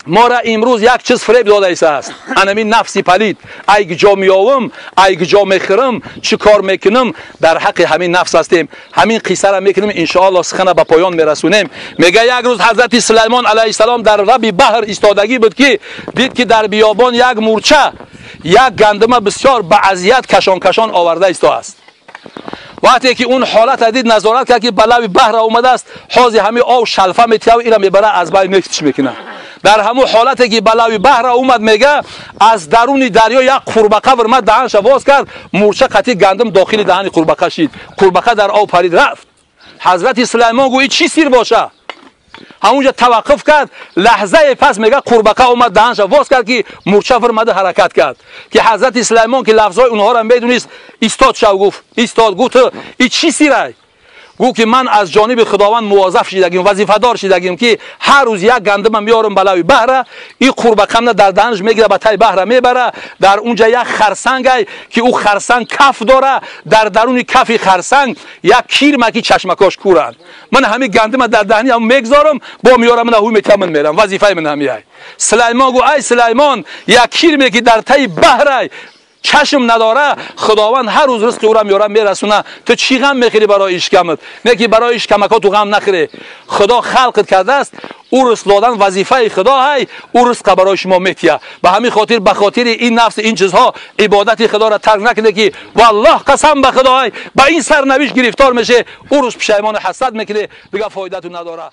ما را امروز یک چیز فریب داده است، انمی نفسی پلید. ای جا میاوم، ای جا میخرم، چی کار میکنم، در حق همین نفس هستیم. همین قصه را میکنیم ان شاء الله، سخن به پایان میرسونیم. میگه یک روز حضرت سلیمان علیه السلام در لب بحر ایستادگی بود که دید که در بیابان یک مورچه یک گندم بسیار به اذیت کشان کشان آورده ایستا است. وقتی که اون حالت دید، نظارت کرد که به لب بحر اومده است، حاضر همین آب شلفه میتیه و اینا میبره از بین میکش میکنه. در همون حالتی که بلوی بحر اومد، میگه از درون دریا یک قورباغه ورمد، دهنش باز کرد، مورچه قطی گندم داخل دهن قورباغه شید، قورباغه در آب پرید رفت. حضرت سلیمان گویی چی سیر باشه؟ همونجا توقف کرد. لحظه پس میگه قورباغه اومد، دهنش باز کرد که مورچه ورمده حرکت کرد که حضرت سلیمان که لفظای اونها را میدونست، ایستاد شو گفت، ایستاد گفت ای چی سیره؟ گفت که من از جانب خداوند موظف شدگیم، وظیفه شدگیم که هر روز یک گندم میارم بلوی بحر، این قورباغه در دهنش میگیره، به تای بحر میبره. در اونجا یک خرسنگ که او خرسنگ کف داره، در درون کف خرسنگ یک کیرمکی چشمکاش کورن. من همین گندم در دهنی هم میگذارم، با میارم من هوی میتمن میرم، وظیفه من همیه. سلیمان گفت ای سلیمان، یک کیرمی که در تای بحر چشم نداره، خداوند هر روز رزق او را میاره میرسونه، تو چی غم میخوری برای اشکمت؟ نه که برای اشکمکات تو غم نخوری. خدا خلقت کرده است، او رزق دادن وظیفه خدا های، او رزق برای شما میتیه. به همین خاطر به خاطر این نفس این چیزها عبادت خدا را ترک نکنه که والله قسم به خدا های به این سرنوشت گرفتار میشه، او روز پشیمان حسد میکنه، دیگه فایده تو نداره.